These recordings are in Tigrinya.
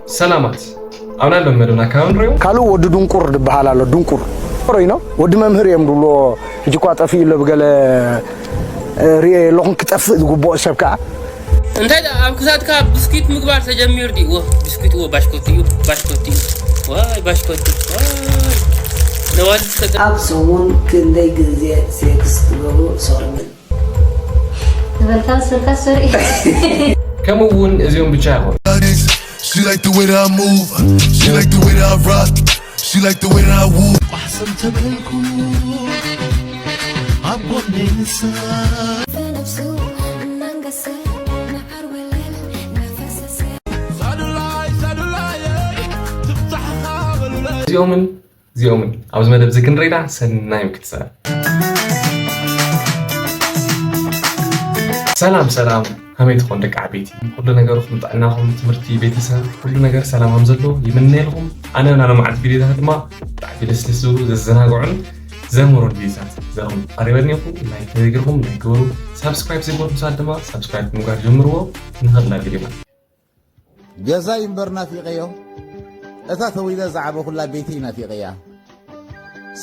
ሰላማት። ኣብ ናይ ሎም መደብና ካብ ንሪኦ። ካልእ ወዲ ድንቁር ዝበሃል ኣሎ፣ ድንቁር። ሮይኖ፣ ወዲ መምህር እዮም ዝብልዎ። ሕጂ እኳ ጠፊኡ ኣሎ ብገለ፣ እ፣ ሪኤ ኣለኹን ክጠፍእ ዝግብኦ ሰብ ከኣ። እንታይ ደኣ ኣብ ክሳድካ ብስኩት ምግባር ተጀሚሩ ድዩ? ወ፣ ብስኩት፣ ወ፣ ባሽኮቲ እዩ፣ ባሽኮቲ እዩ። ዋይ፣ ባሽኮቲ፣ ዋይ። ነዋልድ ተጠ- ኣብ ሰሙን ክንደይ ግዜ ሴክስ ትገብሩ? ሶሪ። ዝበልካ፣ ዝበልካ፣ ሶሪ። ከምኡ እውን እዚኦም ብቻ ይኾኑ። She like the way that I move. She like the way that I rock. She like the way that I woo. ማሕሰብ ተብልኩ ኣብ ጎነይ ንሳ። እዚኦምን እዚኦምን ኣብዚ መደብ እዚ ክንረዳ ሰናይ ምክትሳል። ሰላም ሰላም፣ ከመይ ትኾን ደቂ ዓበይቲ? ኩሉ ነገርኩም፣ ጥዕናኹም፣ ትምህርቲ፣ ቤተሰብ፣ ኩሉ ነገር ሰላም ከም ዘሎ ይምነየልኩም። ኣነ ናነ መዓልቲ ቪዲዮታት ድማ ብጣዕሚ ደስ ደስ ዝብሉ ዘዘናግዑን ዘምህሩን ቪዲዮታት ዘኹም ቀሪበልኒኹም። ላይክ ተዘይገርኩም ላይክ ግበሩ። ሳብስክራይብ ዘይገርኩም ሰባት ድማ ሳብስክራይብ ምግባር ጀምርዎ። ንኸድና ቪዲዮና። ገዛይ እምበር ናፊቐዮ፣ እታ ተወሊደ ዝዓበኹላ ቤተይ ናፊቐያ።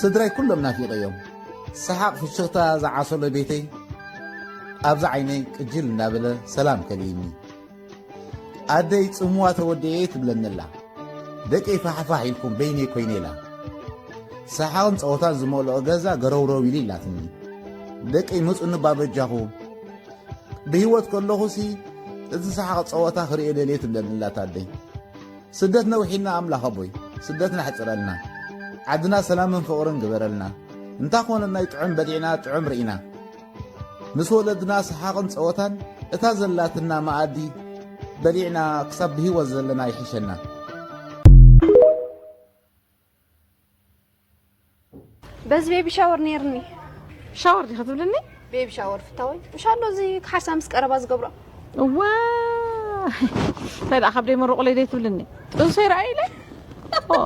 ስድራይ ኩሎም ናፊቐዮም። ሰሓቕ ፍሽኽታ ዝዓሰሎ ቤተይ ኣብዚ ዓይነይ ቅጅል እንዳበለ ሰላም ከልኢኒ። ኣደይ ጽምዋ ተወዲኤ ትብለኒ ኣላ። ደቀይ ፋሕፋሕ ኢልኩም በይነይ ኮይነ ኢላ። ሰሓቕን ጸወታን ዝመልኦ ገዛ ገረውረው ኢሉ ኢላትኒ። ደቀይ ምጹኒ እባ በጃኹም። ብህይወት ከለኹሲ እቲ ሰሓቕ ጸወታ ክርእዮ ደልየ ትብለኒ ኣላ ኣደይ። ስደት ነውሒልና ኣምላኽ ኣቦይ፣ ስደትና ሕጽረልና። ዓድና ሰላምን ፍቕርን ግበረልና። እንታ ኮነ ናይ ጥዑም በሊዕና ጥዑም ርኢና። ምስ ወለድና ሰሓቕን ጸወታን እታ ዘላትና መኣዲ በሊዕና ክሳብ ብህይወት ዘለና ይሕሸና። በዚ ቤቢ ሻወር ነይርኒ። ሻወር ዲኺ ትብልኒ? ቤቢ ሻወር ፍታወይ። ምሽ ኣሎ እዚ ክሓርሳ ምስ ቀረባ ዝገብሮ። እዋ። እንታይ ደኣ ካብ ደይ መርቑለይ ደይ ትብልኒ? ጥንሰይ ረኣዩ ኢለ? ኦ።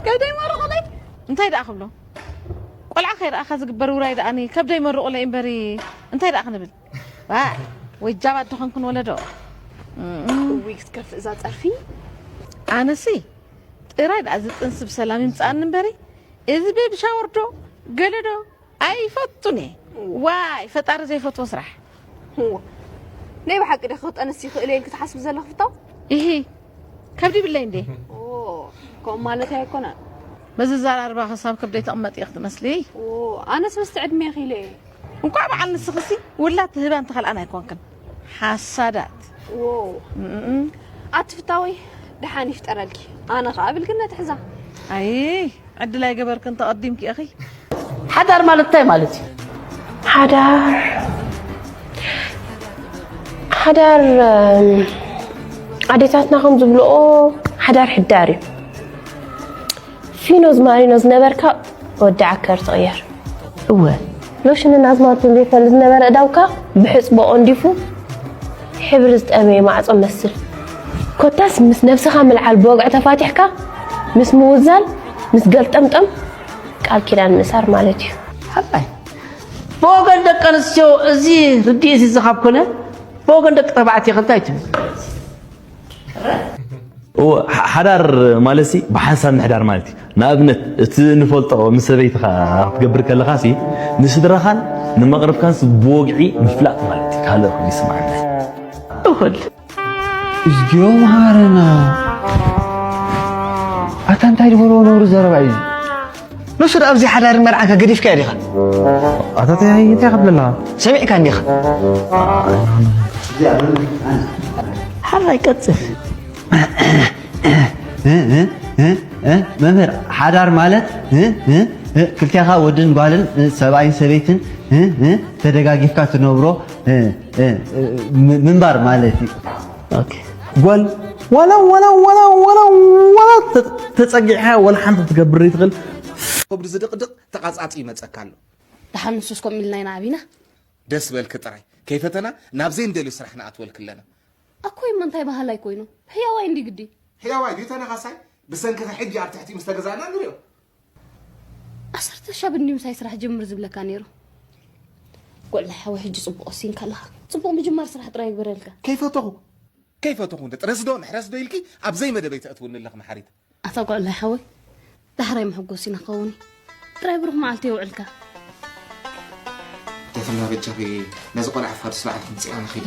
ከብደይ መርቑለይ? እንታይ ደኣ ክብሎ? ቆልዓ ከይረኣኻ ዝግበር ውራይ ደኣኒ ከብደይ መርቑለይ እምበሪ እንታይ ደኣ ክንብል? ዋ፣ ወይ ጃባ ዶ ኾንኩን ወለዶ? እም። እውይ ክትከፍእ እዛ ጸርፊ። ኣነሲ ጥራይ ደኣ ዝጥንስ ብሰላም ይምጽኣኒ እምበሪ፣ እዚ ቤቢ ሻወር ዶ ገለ ዶ ኣይፈቱን እየ። ዋይ፣ ፈጣሪ ዘይፈትዎ ስራሕ። እዋ፣ ናይ ብሓቂ ዶ ክጠንስ ይኽእል እየ ኢልኪ ትሓስቢ ዘለኺ ፍታው? ኢሂ፣ ከብዲ ይብለይ እንዴ? ኦ፣ ከምኡ ማለት ኣይኮነን። በዚ ዘራርባ ክሳብ ከብደይ ትቕመጥ ኢኺ ትመስሊ። ኦ፣ ኣነስ ምስቲ ዕድሜ ኢኺ ኢለ እየ። እንቋዕ በዓል ንስኽሲ ውላድ ትህባ እንተኸልኣን ኣይኮንክን። ሓሳዳት። ዎ። እም። ኣቲ ፍታወይ፣ ደሓን ይፍጠረልኪ። ኣነ ኸኣ ብልግነት ሕዛ። ኣይ፣ ዕድል ኣይገበርክን ተቐዲምኪ ኢኺ። ሓዳር ማለት እንታይ ማለት እዩ? ሓዳር፣ ሓዳር፣ እም፣ ኣዴታትና ከም ዝብልኦ ሓዳር ሕዳር እዩ። ፊኖ ዝማሪኖ ዝነበርካ ወዲ ዓከር ትቕየር። እወ፣ ሎሽንን ኣዝማልቶን ዘይፈልጥ ዝነበረ እዳውካ ብሕጽቦ ቆንዲፉ ሕብሪ ዝጠመየ ማዕጾ መስል። ኮታስ ምስ ነብስኻ ምልዓል ብወግዒ ተፋቲሕካ ምስ ምውዛል፣ ምስ ገልጠምጠም ቃል ኪዳን ምእሳር ማለት እዩ። ሓላይ፣ ብወገን ደቂ ኣንስትዮ እዚ ርድኢት እዚ ካብ ኮነ፣ ብወገን ደቂ ተባዕትዮ ከ እንታይ ትብል? እወ፣ ሓ-፣ ሓዳር ማለትሲ ብሓንሳብ ምሕዳር ማለት እዩ። ንኣብነት፣ እቲ ንፈልጦ ምስ ሰበይትኻ ክትገብር ከለኻሲ፣ ንስድራኻን ንመቕርብካንስ ብወግዒ ምፍላጥ ማለት እዩ። ካልእ ኮይኑ ይስምዓኒ። እኹል። እዝግዮ መሃረና። ኣታ እንታይ ዝበልዎ ነውሪ ዘረባ እዩ? ንሱ ደኣ ኣብዚ ሓዳርን መርዓንካ ገዲፍካዮ ዲኻ? ኣታ እንታይ፣ እንታይ ክብለላ? ሰሚዕካ እንዲኻ? ሓራይ ቀጽል። እ፣ እ፣ እ፣ እ፣ መምህር፣ ሓዳር ማለት፣ እ፣ እ፣ እ፣ ክልቴኻ ወድን ጓልን፣ እ፣ ሰብኣይን ሰበይትን፣ እ፣ እ፣ ተደጋጊፍካ ትነብሮ፣ እ፣ እ፣ እ፣ ም-፣ ምንባር ማለት እዩ። ኦኬ። ጓል ዋላ፣ ዋላ፣ ዋላ፣ ዋላ፣ ዋላ ተ-፣ ተጸጊዕካ ዋላ ሓንቲ ክትገብር ይትኽእል። ከብዱ ዝድቕድቕ ተቓጻጺ ይመጸካ ኣሎ። ደሓን ንሱስ ከምኡ ኢልና ኢና ዓቢና። ደስ በልኪ ጥራይ። ከይፈተና ናብ ዘይንደልዮ ስራሕ ንኣትወልኪ ኣለና። ኣኮይ እሞ እንታይ በሃላይ ኮይኑ? ህያዋይ እንዲ ግዲ። ህያዋይ ድዩ ተነኻሳይ? ብሰንክኺ ሕጂ ኣብ ትሕቲ ምስ ተገዛእና ንሪኦ። ዓሰርተ ሻብ እንዲ ምሳይ ስራሕ ጀምር ዝብለካ ነይሩ። ጎል ናይ ሓወይ ሕጂ ጽቡቕ ወሲንካ ኣለኻ። ጽቡቕ ምጅማር ስራሕ ጥራይ ይግበረልካ። ከይፈተኹ። ከይፈተኹ እንደ ጥረስዶ ምሕረስዶ ኢልኪ ኣብ ዘይመደበይ ተእትውኒ ኣለኺ መሓሪት። ኣታ ጉዕላይ ሓወይ፣ ዳሕራይ መሐጎሲና ክኸውን እዩ። ጥራይ ብሩኽ መዓልቲ የውዕልካ። ደፍና በጃኺ ነዚ ቆልዓ ፋዱስ በዓልኪ ምፅእያ ንኺድ።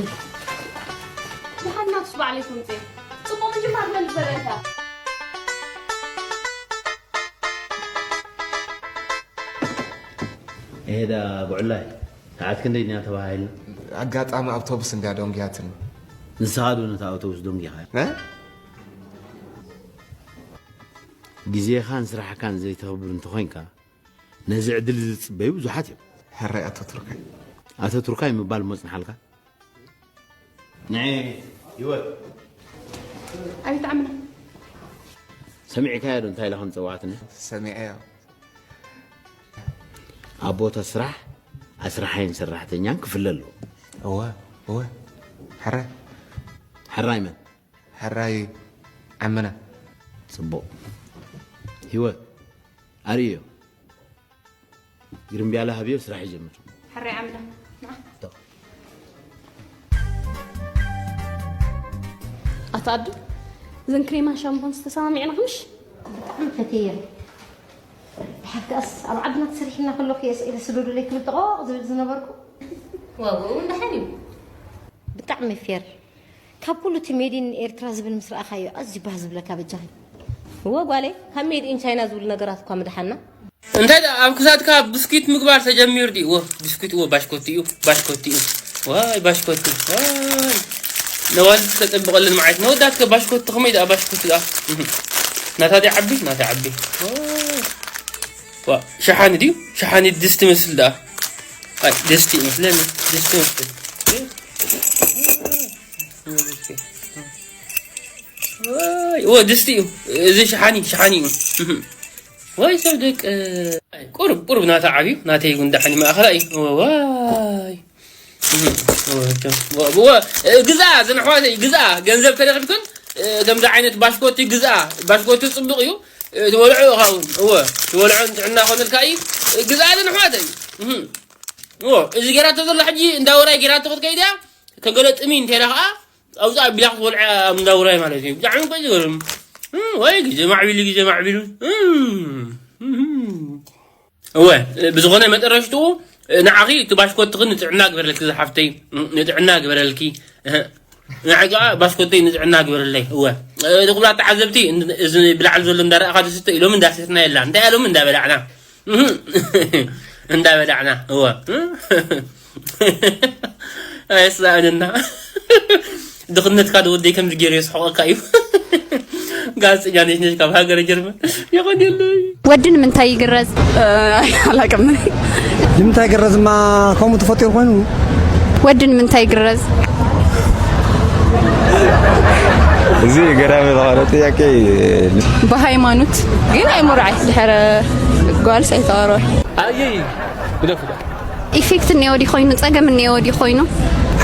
ደሓን ናቱስ ባዕለይ ክምፅእ። ፅቡቕ ምጅማር መን ዝበለካ? ኤዳ ጉዕላይ ሰዓት ክንደይ ድያ ተባሂልና? ኣጋጣሚ ኣውቶቡስ እንድያ ደንጉያትኒ። ንስኻ ዶ ነታ ኣውቶቡስ ደንጊኻ? እ? ግዜኻን ስራሕካን ዘይተኽብር እንተኾይንካ ነዚ ዕድል ዝጽበዩ ብዙሓት እዮም። ሕራይ ኣቶ ቱርካይ። ኣቶ ቱርካይ ምባል እሞ ጽንሓልካ። ንዒ ህይወት። ኣቤት ዓምና። ሰሚዕካዮ ዶ እንታይ ኢላ ከም ዝጸዋዕትኒ? ሰሚዐዮ። ኣብ ቦታ ስራሕ ኣስራሓይን ሰራሕተኛን ክፍለ ኣለዎ። እወ እወ። ሕራይ። ሕራይ መን? ሕራይ ዓምና። ጽቡቕ። ህይወት ኣርእዮ። ግርምብያለ ሃብዮ ስራሕ ይጀምር። ሕራይ ዓምና። ኣታ ኣዱ እዘን ክሬማን ሻምፖን ዝተሰማሚዕና ምሽ? ብጣዕሚ ፈትየን። ድሓር ከኣስ ኣብ ዓድና ተሰሪሕና ከለኹ እየ ስኢለ ስደዱለይ ክብል ጠቖቕ ዝብል ዝነበርኩ። ዋው እውን ደሓን እዩ። ብጣዕሚ ፌር። ካብ ኩሉ እቲ ሜድ ኢን ኤርትራ ዝብል ምስ ረኣኻዮ ኣዝዩ ባህ ዝብለካ በጃኺ። እወ ጓለይ፣ ካብ ሜድ ኢን ቻይና ዝብሉ ነገራት እኳ ምደሓና። እንታይ ደኣ ኣብ ክሳድካ ብስኩት ምግባር ተጀሚሩ ድዩ? እወ ብስኩት እወ ባሽኮቲ እዩ ባሽኮቲ እዩ። ዋይ ባሽኮቲ ዋይ ነዋልድ ተጠብቐለን መዓት ነወዳት ከ ባሽኮቲ ከመይ ደኣ ባሽኮቲ ደኣ ናታ ዲ ዓቢ ናታ ዓቢ ዋ ሸሓኒ ድዩ ሸሓኒ ድስቲ መስል ደኣ ኣይ ድስቲ መስለኒ ድስቲ መስል እወ ድስቲ እዩ እዚ ሸሓኒ ሸሓኒ እዩ ወይ ሰብ ደቂ ቁሩብ ቁሩብ ናታ ዓብዩ ናተይ እውን ዳሕኒ ማእኸላ እዩ ዋይ ግዛ ዘንሕዋተይ ግዛ ገንዘብ ተረኪብክን ከምዚ ዓይነት ባሽኮቲ ግዛ ባሽኮቲ ፅቡቅ እዩ ትበልዖ ኢኻ እውን እወ ትበልዖ ጥዕና ኮነልካ እዩ ግዛ ዘንሕዋተይ እዚ ጌራቶ ዘሎ ሕጂ እንዳወራይ ጌራቶ ክትከይድ እያ ተገለጥሚ እንተኢላ ከዓ ኣብዛ ቢላ ክትበልዐ ኣብ እንዳውራይ ማለት እዩ ብጣዕሚ እኮ ዝገርም ወይ ግዜ ማዕቢሉ ግዜ ማዕቢሉ እወ ብዝኾነ መጠረሽትኡ ንዓኺ እቲ ባሽኮትኺ ንጥዕና ግበረልኪ ዝሓፍተይ ንጥዕና ግበረልኪ ንዓጋ ባሽኮተይ ንጥዕና ግበረለይ እወ እቲ ኩብላ ተዓዘብቲ እዚ ብላዕሊ ዘሎ እንዳረኣኻ ዝስተ ኢሎም እንዳሰትና የላ እንታይ ኢሎም እንዳበላዕና እንዳበላዕና እወ ኣይስኣንና ድኽነትካ ዶ ወደይ ከምዚ ገይሩ የስሕቐካ እዩ ጋዜጠኛ ነሽ ነሽ ካብ ሃገረ ጀርመን የቐንየለይ ወዲ ንምንታይ ይግረዝ? ኣላቅም ንምንታይ ገረዝማ ከምኡ ተፈጢሩ ኮይኑ ወዲ ንምንታይ ይግረዝ? እዚ ገራሚ ዝኾነ ጥያቄ እዩ። ብሃይማኖት ግን ኣይምርዓይ ድሕረ ጓልስ ኣይተቐርበ። ኣየይ ግደፉ። ኢፌክት እኒኦ ድዩ ኮይኑ ፀገም እኒኦ ድዩ ኮይኑ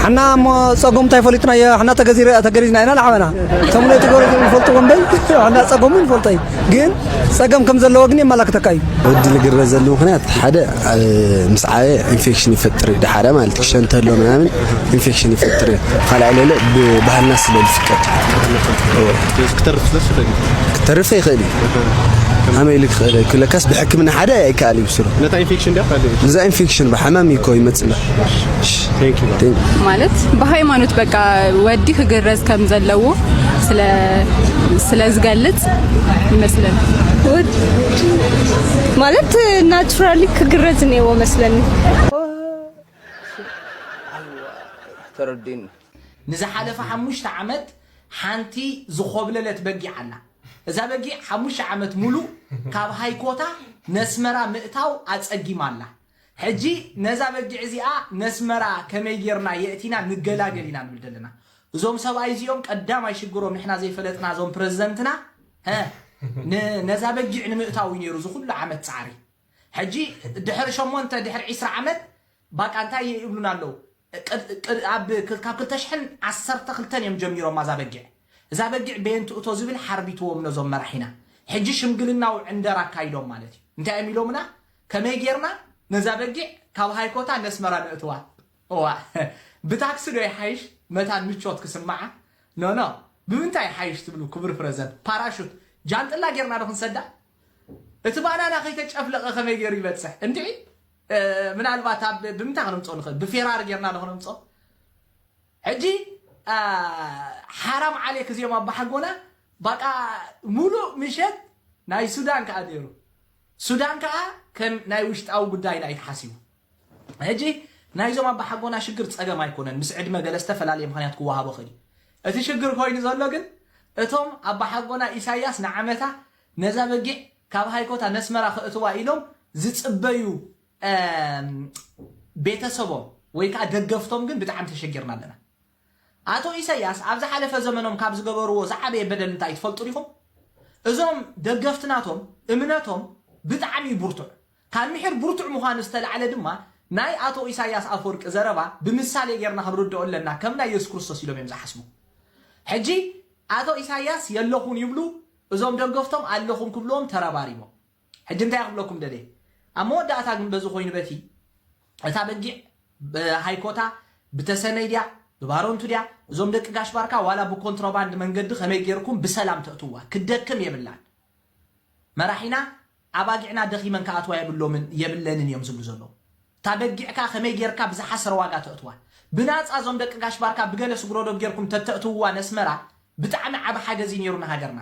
ሓና እሞ ፀጎም እንታይ ፈሊጥናዮ ሓና ተገዚረ- ተገሪዝና ኢና ንዓበና ተምሎ ትገብሩ ዝፈልጥዎ እምበይ ሓና ፀጎም ይፈልጦ እዩ ግን ፀገም ከም ዘለዎ ግን የመላክተካ እዩ ወዲ ልግረ ዘሉ ምክንያት ሓደ ምስ ዓየ ኢንፌክሽን ይፈጥር እዩ ድሓረ ማለት ክሸንተሎ ምናምን ኢንፌክሽን ይፈጥር እዩ ካልኣይ ለለ ብባህልና ስለ ዝፍቀድ ክትተርፍ ስለ ዝኽእል እዩ። ክተርፍ ይኽእል እዩ ከመይ ኢሉ ክኽእል ክለካስ ብሕክምና ሓደ ኣይከኣል እዩ ብስሩ ነታ ኢንፌክሽን ድያ ካልእ ነዛ ኢንፌክሽን ብሓማም እዩ እኮ ይመፅእ ኣሎ Thank you. ማለት ብሃይማኖት በቃ ወዲ ክግረዝ ከም ዘለዎ ስለ ስለ ዝገልጽ ይመስለኒ ማለት ናቹራሊ ክግረዝ ነይዎ መስለኒ ተረዲን ንዝሓለፈ ሓሙሽተ ዓመት ሓንቲ ዝኾብለለት በጊዕ ኣላ። እዛ በጊዕ ሓሙሽተ ዓመት ሙሉእ ካብ ሃይኮታ ነስመራ ምእታው ኣጸጊማ ኣላ። ሕጂ ነዛ በጊዕ እዚኣ ነስመራ ከመይ ጌርና የእቲና ንገላገል ኢና ንብል ዘለና። እዞም ሰብኣይ እዚኦም ቀዳማይ ሽግሮም ንሕና ዘይፈለጥና እዞም ፕረዚደንትና ሀ፣ ን- ነዛ በጊዕ ንምእታው እዩ ነይሩ እዚ ኩሉ ዓመት ጻዕሪ። ሕጂ ድሕሪ ሸሞንተ ድሕሪ ዒስራ ዓመት ባቃ እንታይ ይብሉና ኣለዉ? ቅድ- ቅድ- ኣብ ክል- ካብ ክልተ ሽሕን ዓሰርተ ክልተን እዮም ጀሚሮማ እዛ በጊዕ። እዛ በጊዕ በየን ትእቶ ዝብል ሓርቢትዎም ነዞም መራሒና። ሕጂ ሽምግልናዊ ዕንደር ኣካይዶም ማለት እዩ። እንታይ እዮም ኢሎምና? ከመይ ጌርና ነዛ በጊዕ ካብ ሃይኮታ ነስመራ ነእትዋ? እዋ ብታክሲ ዶ ይሓይሽ? መታን ምቾት ክስምዓ ኖ ኖ፣ ብምንታይ ሓይሽ ትብሉ ክቡር ፕረዘንት? ፓራሹት ጃንጥላ ጌርና ዶ ክንሰዳ? እቲ ባናና ከይተጨፍለቐ ከመይ ገይሩ ይበፅሕ? እንድዒ ምናልባት ኣብ ብምንታይ ክነምፅኦ ንኽእል? ብፌራሪ ጌርና ዶ ክነምፅኦ? ሕጂ ሓራም ዓሌክ እዚኦም ኣባሓጎና በቃ ሙሉእ ምሸት ናይ ሱዳን ከዓ ነይሩ። ሱዳን ከዓ ከም ናይ ውሽጣዊ ጉዳይና እዩ ተሓሲቡ። ሕጂ ናይዞም ኣባሓጎና ሽግር ፀገም ኣይኮነን። ምስ ዕድመ ገለ ዝተፈላለየ ምኽንያት ክወሃቦ ኽእል እዩ። እቲ ሽግር ኮይኑ ዘሎ ግን እቶም ኣባሓጎና ኢሳያስ ንዓመታ ነዛ በጊዕ ካብ ሃይኮታ ነስመራ ከእትዋ ኢሎም ዝፅበዩ ቤተሰቦም ወይ ከዓ ደገፍቶም ግን ብጣዕሚ ተሸጊርና ኣለና። ኣቶ ኢሳያስ ኣብ ዝሓለፈ ዘመኖም ካብ ዝገበርዎ ዝዓበየ በደል እንታይ ትፈልጡ ዲኹም? እዞም ደገፍቲ ናቶም እምነቶም ብጣዕሚ እዩ ብርቱዕ። ካብ ምሒር ብርቱዕ ምዃኑ ዝተላዕለ ድማ ናይ ኣቶ ኢሳያስ ኣፈወርቂ ዘረባ ብምሳሌ ጌርና ክንርድኦ ኣለና። ከም ናይ የሱስ ክርስቶስ ኢሎም እዮም ዝሓስቡ። ሕጂ ኣቶ ኢሳያስ የለኹን ይብሉ፣ እዞም ደገፍቶም ኣለኹም ክብልዎም ተረባሪቦም። ሕጂ እንታይ ክብለኩም ደልየ? ኣብ መወዳእታ ግን በዚ ኮይኑ በቲ እታ በጊዕ ብሃይኮታ ብተሰነይ ድያ ብባሮንቱ ድያ? እዞም ደቂ ጋሽ ባርካ ዋላ ብኮንትሮባንድ መንገዲ ከመይ ጌርኩም ብሰላም ተእትዋ? ክደክም የብላን። መራሒና ኣባጊዕና ደኺመን ክኣትዋ የብሎምን የብለንን እዮም ዝብሉ ዘለዉ። እታ በጊዕካ ከመይ ጌርካ ብዝሓሰረ ዋጋ ተእትዋ? ብናፃ እዞም ደቂ ጋሽ ባርካ ብገለ ስግሮዶብ ጌርኩም ተተእትውዋ ነስመራ ብጣዕሚ ዓቢ ሓገዝ እዩ ነይሩ ንሃገርና።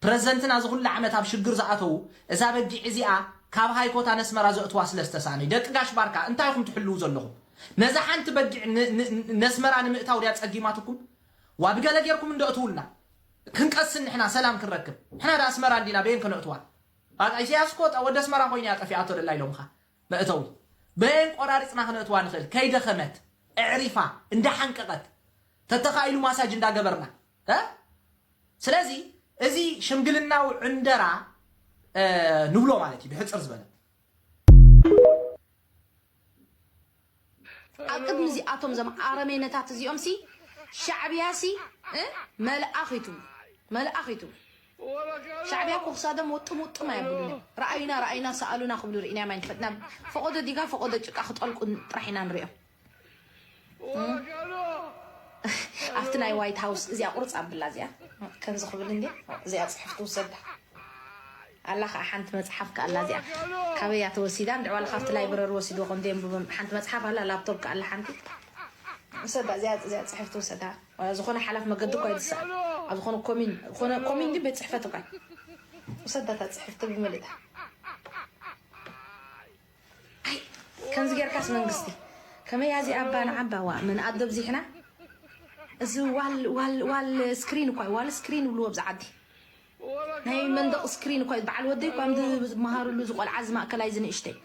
ፕረዚደንትና እዚ ኩሉ ዓመት ኣብ ሽግር ዝኣተዉ እዛ በጊዕ እዚኣ ካብ ሃይኮታ ነስመራ ዘእትዋ ስለ ዝተሳእነ ደቂ ጋሽ ባርካ እንታይ ኢኹም ትሕልዉ ዘለኹም? ነዛ ሓንቲ በጊዕ ን- ን- ነስመራ ንምእታው ድያ ጸጊማትኩም? ዋ ብገለ ጌርኩም እንደእትውልና ክንቀስን ንሕና ሰላም ክንረክብ ንሕና ዳ ኣስመራ እንዲና በየን ከነእትዋ? በቃ ኢሳያስ እኮ ወዲ ኣስመራ ኮይኑ እያ ጠፊኣቶ ደላ ኢሎምኻ መእተዊ በየን ቆራሪፅና ክነእትዋ ንኽእል ከይደኸመት እዕሪፋ እንዳሓንቀቐት ተተኻኢሉ ማሳጅ እንዳገበርና እ ስለዚ እዚ ሽምግልናዊ ዕንደራ ንብሎ ማለት እዩ ብሕፅር ዝበለ። ኣብ ቅድሚ እዚኣቶም ዘም ኣረሜነታት እዚኦም ሲ ሻዕብያ ሲ እ መልኣኽ እዩ ትብሉ መልኣኽ እዩ ትብሉ። ሻዕብያ እኮ ክሳዶም ወጥም ውጥም ኣየብሉን እዮም። ረኣዩና ረኣዩና ሰኣሉና ክብሉ ርኢናዮም ኣይንፈልጥና። ፈቆዶ ዲጋ ፈቆዶ ጭቃ ክጠልቁ ጥራሕ ኢና ንሪኦም። ኣብቲ ናይ ዋይት ሃውስ እዚኣ ቁርፅ ኣብላ እዚኣ ከምዚ ክብል እንዲ እዚኣ ፅሕፍ ትውሰዳ ኣላ ከዓ ሓንቲ መፅሓፍ ከዓ ኣላ እዚኣ ካበይ እያ ተወሲዳ እንድዕዋላ ካብቲ ላይብረሪ ወሲድዎ ከም ደንብቦም ሓንቲ መፅሓፍ ኣላ ላፕቶፕ ከዓ ኣላ ሓንቲ ውሰዳ እዚኣ እዚኣ ፅሕፍ ትውሰዳ ዝኾነ ሓላፍ መገዲ እኳ ይትስኣ ኣብ ዝኾነ ኮሚን ዝኾነ ኮሚን ድዩ ቤት ፅሕፈት እኳ ውሰዳ እታ ፅሕፍቲ ብምልእታ ከምዚ ጌርካስ መንግስቲ ከመይ ኣዚ ኣባ ንዓባዋ ምን ኣዶ ብዚሕና እዚ ዋል ዋል ዋል ስክሪን እኳ ዋል ስክሪን ይብልዎ ብዚ ዓዲ ናይ መንደቕ ስክሪን እኳ በዓል ወደይ እኳ ምሃርሉ እዚ ቆልዓ እዚ ማእከላይ እዚ ንእሽተይ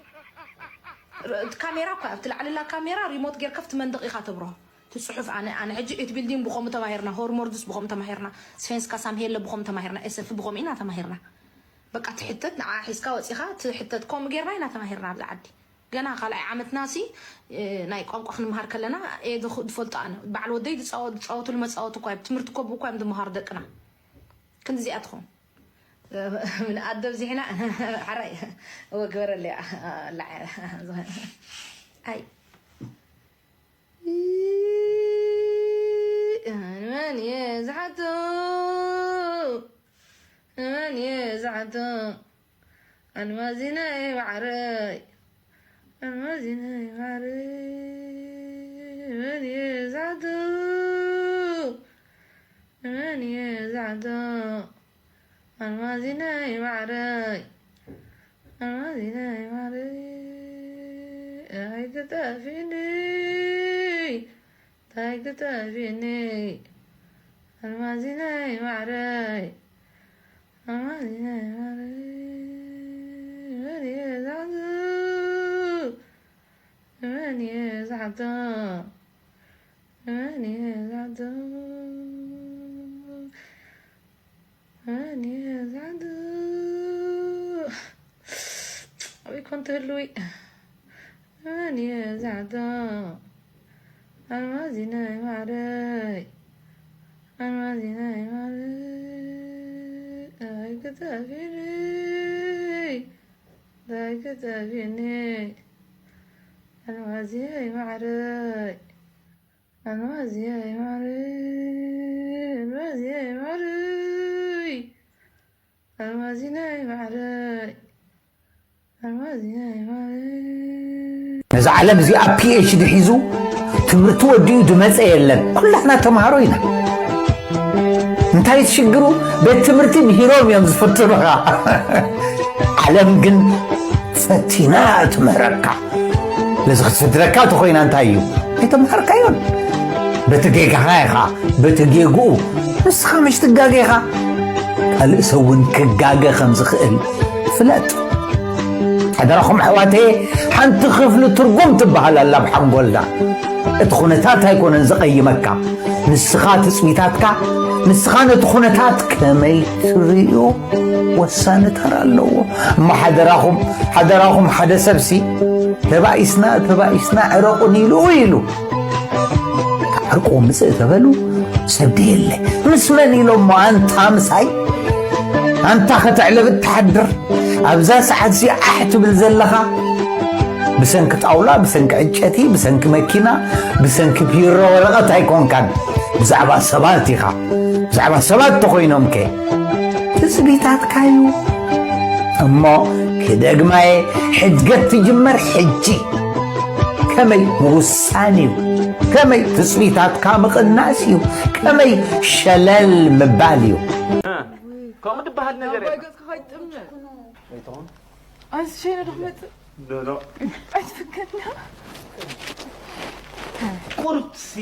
እቲ ካሜራ እኳ ኣብቲ ላዕልላ ካሜራ ሪሞት ጌርካ ኣብቲ መንደቕ ኢኻ ተብርሆ ትፅሑፍ ኣነ ኣነ ሕጂ እቲ ቢልዲንግ ብኸምኡ ተማሂርና ሆርሞርድስ ብኸምኡ ተማሂርና ስፌንስካ ሳምሄለ ብኸምኡ ተማሂርና ኤሰፊ ብኸምኡ ኢና ተማሂርና በቃ ትሕተት ንዓ ሒዝካ ወፂኻ ትሕተት ከምኡ ጌርና ኢና ተማሂርና ኣብዚ ዓዲ ገና ካልኣይ ዓመትና ሲ ናይ ቋንቋ ክንምሃር ከለና እየ ዝፈልጦ ኣነ በዓል ወደይ ዝፃወትሉ መፃወቲ እኳ ትምህርቲ ኮቡ እኳ እዮም ዝምሃሩ ደቅና ክንዚኣ ትኾን ምን ኣደብ ዚሕና ሓራይ እወ ግበረለይ ኣይ ንመን እየ ዝሓቶ ንመን እየ ዝሓቶ ኣልማዚነይ ማዕረይ ኣልማዚነይ ማዕረይ ንመን እየ ዝሓቶ ንመን እየ ዝሓቶ ኣልማዚነይ ማዕረይ ኣልማዚነይ ማዕረይ ኣይትጠፊኒ ኣይትጠፊኒ ኣልማዚነይ ማዕረይ ኣልማዚነይ ማዕረይ መን እየ ዝሓቶ መን እየ ዝሓቶ መን እየ ዝሓቶ መን እየ ዝሓቶ ኣበይ ኮን ትህልዊ መን እየ ዝሓቶ ኣልማዚነይ ማዕረይ ኣልማዚነይ ማዕረይ ኣይክጠፊኒ ኣይክጠፊኒ ኣልማዚነይ ማዕረይ ኣልማዚነይ ማዕረይ ኣርማዚናይ ባዕለይ ኣርማዚናይ ባዕለይ ነዚ ዓለም እዚኣ ፒኤችዲ ሒዙ ትምህርቲ ወዲኡ ዝመፀ የለን። ኩላትና ተምሃሮ ኢና። እንታይ ሽግሩ? ቤት ትምህርቲ ምሂሮም እዮም ዝፍትኑኻ። ዓለም ግን ፈቲና ትምህረካ። ነዚ ክትፍትነካ ተኾይና እንታይ እዩ? ኣይተምሃርካዮን። በቲ ጌጋኻ ኢኻ፣ በቲ ጌግኡ። ንስኻ መሽ ትጋጌኻ? ካልእ ሰብ እውን ክጋገ ከም ዝኽእል ፍለጥ። ሓደራኹም ኣሕዋተየ፣ ሓንቲ ክፍሊ ትርጉም ትበሃል ኣላ ኣብ ሓንጎልና። እቲ ኩነታት ኣይኮነን ዘቐይመካ፣ ንስኻ ትጽቢታትካ፣ ንስኻ ነቲ ኩነታት ከመይ ትርእዮ ወሳኒ ተራ ኣለዎ። እሞ ሓደራኹም፣ ሓደራኹም ሓደ ሰብሲ ተባኢስና፣ ተባኢስና ዕረቑኒ ኢሉ ኢሉ። ዕርቁ ምጽእ ተበሉ ሰብ ደየለ። ምስ መን ኢሎሞ ኣንታ ምሳይ? ኣንታ ከተዕለብ እትሓድር ኣብዛ ሰዓት እዚ ዓሕ ትብል ዘለኻ ብሰንኪ ጣውላ፣ ብሰንኪ ዕጨቲ፣ ብሰንኪ መኪና፣ ብሰንኪ ፒሮ ወረቐት ኣይኮንካን። ብዛዕባ ሰባት ኢኻ። ብዛዕባ ሰባት ተኾይኖምከ ትጽቢታትካዩ። እሞ ክደግማየ ሕድገት ትጅመር ሕጂ። ከመይ ምውሳን እዩ፣ ከመይ ትጽቢታትካ ምቕናስ እዩ፣ ከመይ ሸለል ምባል እዩ። ከምኡ ድበሃል ነገር ኣባይ ገጽካ ከይትጥምት። ኣንስ ሸይነ ዶ ክመጽእ? ዶሎ ኣይትፍከድና። ቁርብሲ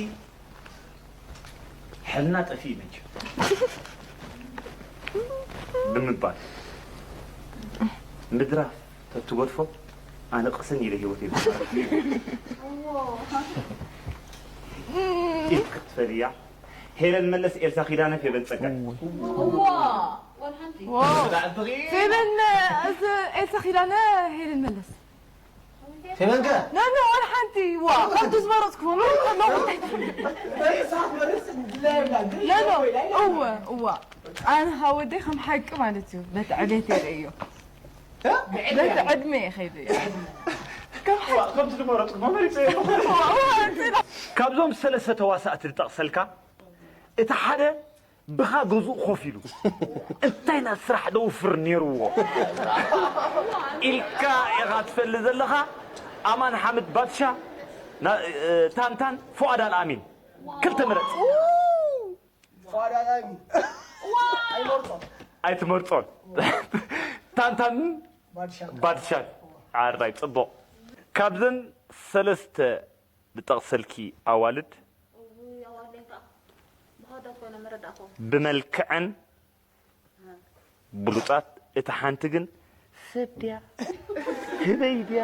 ሕልና ጠፊ መች ብምባል ምድራፍ ተትገድፎ ኣነ ቅስን ኢለ ህይወት ይበ ኢልክ ክትፈልያ ሄለን መለስ ኤልሳ ኪዳነ ፌበን ጸጋይ ፌበን እዚ ኤልሳ ኪዳነ ሄለን መለስ ፌበንከ ኖ ኖ ዋላ ሓንቲ ዋ ከምቲ ዝመረፅኩ ኖ ኖ እወ እወ ኣነ ካብ ወደይ ከም ሓቂ ማለት እዩ በቲ ዕቤት የርእዮ በቲ ዕድመ እየ ከይዱ እየ ከም ሓቂ ከምቲ ዝመረፅኩ መመሪፀ እወ እወ ካብዞም ሰለስተ ተዋሳእቲ ዝጠቕሰልካ እቲ ሓደ ብኻ ገዝኡ ኮፍ ኢሉ እንታይ ና ስራሕ ደውፍር ነይርዎ ኢልካ ኢኻ ትፈልጥ ዘለኻ ኣማን ሓምድ ባድሻ ታንታን ፉኣድ ኣልኣሚን ክልተ ምረፅ ኣይትመርፆን ታንታን ባድሻን ኣራይ ፅቡቕ ካብዘን ሰለስተ ዝጠቕሰልኪ ኣዋልድ ብመልክዐን ብሉፃት እታ ሓንቲ ግን ሰብ ድያ ህበይ ድያ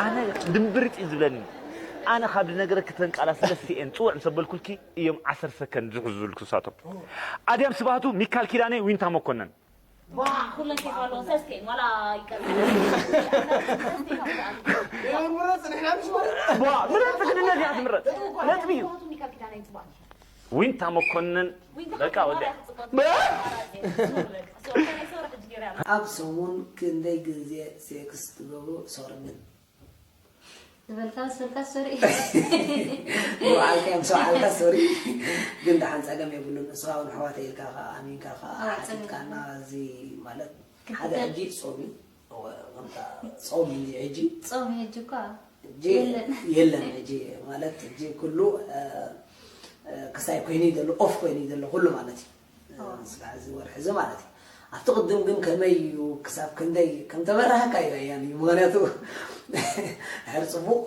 ኣነ ድምብርጥ እዩ ዝብለኒ ኣነ ካብ ዝነገረኪ ተን ቃላት ሰለስቲኤን ፅውዕ ምስ ኣበልኩልኪ እዮም ዓሰርተ ሰከንድ ዝሕዙ ዝብልኩ ንሳቶም ኣድያም ስብሃቱ ሚካል ኪዳነ ዊንታ መኮነን ኩለን ኬፍ ኣለዎ ሰስቴን ዋላ ይቀር ምረፅ ግድነት እያ ትምረፅ ነጥቢ እዩ ዊንታ መኮንን በቃ ወደ ኣብ ሰሙን ክንደይ ግዜ ሴክስ ትገብሩ ሶሪ ግን ዝበልካ ዝበልካ ሶሪ ንባዕልካ ምስ በዓልካ ሶሪ ግን ደሓን ፀገም የብሉን እስኻ እውን ኣሕዋተይ ኢልካ ከዓ ኣሚንካ ከዓ ሓቲትካና እዚ ማለት ሓደ ሕጂ ፆም እዩ ከምታ ፆም እዩ ሕጂ ፆም ሕጂ እኳ የለን ሕጂ ማለት ሕጂ ኩሉ ክሳይ ኮይኑ እዩ ዘሎ ኦፍ ኮይኑ እዩ ዘሎ ኩሉ ማለት እዩ ስጋዕ እዚ ወርሒ እዚ ማለት እዩ ኣብቲ ቅድም ግን ከመይ እዩ ክሳብ ክንደይ ከም ተበራህካ እዩ ኣያን እዩ ምክንያቱ ሕር ፅቡቅ